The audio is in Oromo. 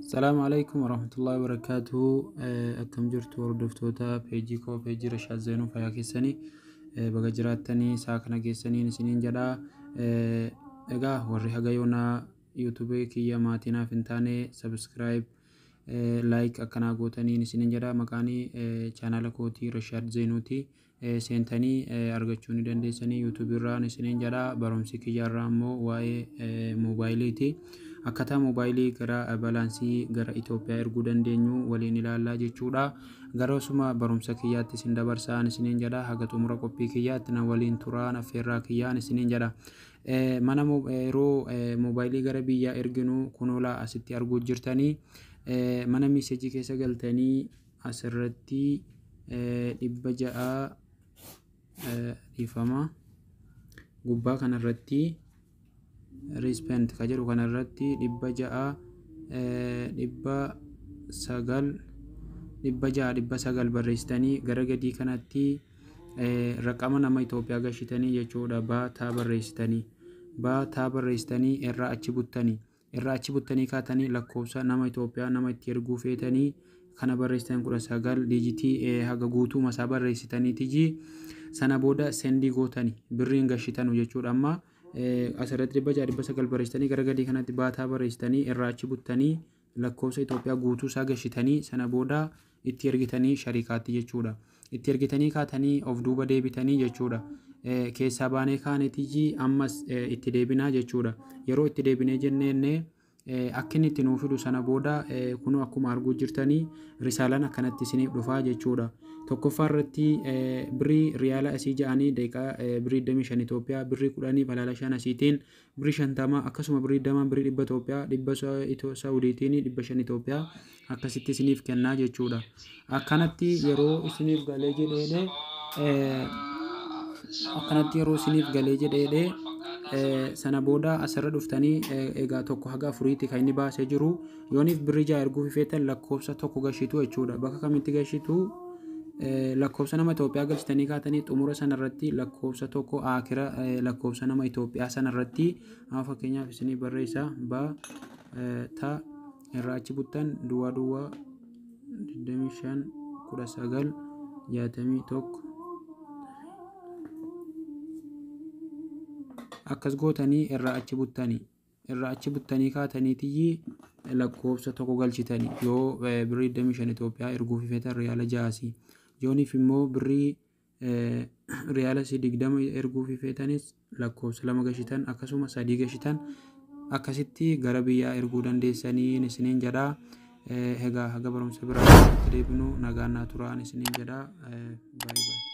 Salaamu alaikum warahmatullahi wabarakatuh. Akkam jirtu hordoftoota peejii koo, peejii Rashaad Zeenuu? Fayyaa keessanii? Baga jiraattanii isaa kana geessaniin isiniin jedha. Egaa warri haga yoonaa yuutuubii kiyya maatii naaf hin taane, subscribe, like akkanaa gootaniin isiniin jedha. Maqaanii chaanala kootii Rashaad Zeenuuti. Seentanii argachuu ni dandeessanii yuutuubii irraan isiniin jedha. Barumsi kiyya irraa immoo waa'ee moobaayiliiti. Akkaataa moobaayilii gara balaansii gara Itoophiyaa erguu dandeenyu waliin ilaallaa jechuudha. Garasuma barumsa kiyyaatti isin dabarsaan isiniin jedha. Haga xumura qophii kiyyaatti na waliin turaan affeerraa kiyyaan isiniin jedha. Mana yeroo moobaayilii gara biyyaa erginu kunoolaa asitti arguu jirtanii, mana miiseejii keessa galtanii asirratti 600, dhiifama, gubbaa kanarratti recipient ka jedhu kanarratti 600 900 600 900 barreessitanii gara gadii kanatti raqama nama Itoophiyaa gashitanii jechuudha. Baataa barreessitanii, baataa barreessitanii irraa achi buttanii, irraa achi buttanii kaatanii lakkoofsa nama Itoophiyaa nama itti erguu feetanii kana barreessitan, 19 diijitii haga guutuu masaa barreessitanii tijii sana booda send gootanii birriin gashitanu jechuudha. Amma asirratti 600 900 barreessitanii gara gadii kanatti baataa barreessitanii irraa achi buttanii lakkoofsa Itoophiyaa guutuu isaa gashitanii sana booda itti ergitanii sharikaatti jechuudha. Itti ergitanii kaatanii of duuba deebitanii jechuudha. Keessaa baanee kaanetiyyi ammas itti deebinaa jechuudha. Yeroo itti deebinee jenneenne akka inni itti nuu fidu sana booda kunoo akkuma arguu jirtanii risaalaan akkanatti isiniif dhufaa jechuudha. Tokkoffaa irratti birrii riyaala asii ja'anii daqiiqaa birrii 25 Itoophiyaa, birrii 10 falaala 5 asiitiin birrii 50, akkasuma birrii 20 birrii 100 Itoophiyaa, 100 Saawudiitiin 500 Itoophiyaa akkasitti isiniif kennaa jechuudha. Akkanatti yeroo isiniif galee jedheedhe, akkanatti yeroo isiniif galee jedheedhe, sana booda asirra dhuftanii egaa tokko haga afuriitti kan inni baasee jiru. Yooniif birrii 6 erguuf feetan lakkoofsa 1 gashitu jechuudha. Bakka kamitti gashitu? Lakkoofsa nama Itoophiyaa galchitanii kaatanii xumura sanarratti lakkoofsa 1, akira lakkoofsa nama Itoophiyaa sanarratti. Amma fakkeenyaaf isinii barreessa: ba, ta, irraa achi buttan, duwwaa duwwaa 25 19 61, akkas gootanii irraa achi buttanii, irraa achi buttanii kaataniitiyyi lakkoofsa 1 galchitanii. Yoo birrii 25 Itoophiyaa erguuf feetan riyaala jaasii, yooniif immoo birrii riyaala si 20 erguuf feetanis lakkoofsa 2 gashitan, akkasuma 3 gashitan, akkasitti gara biyyaa erguu dandeessanii isiniin jedha. Egaa haga barumsa biraa deebinu nagaan naa turaan isiniin jedha. Baay'ee baay'ee.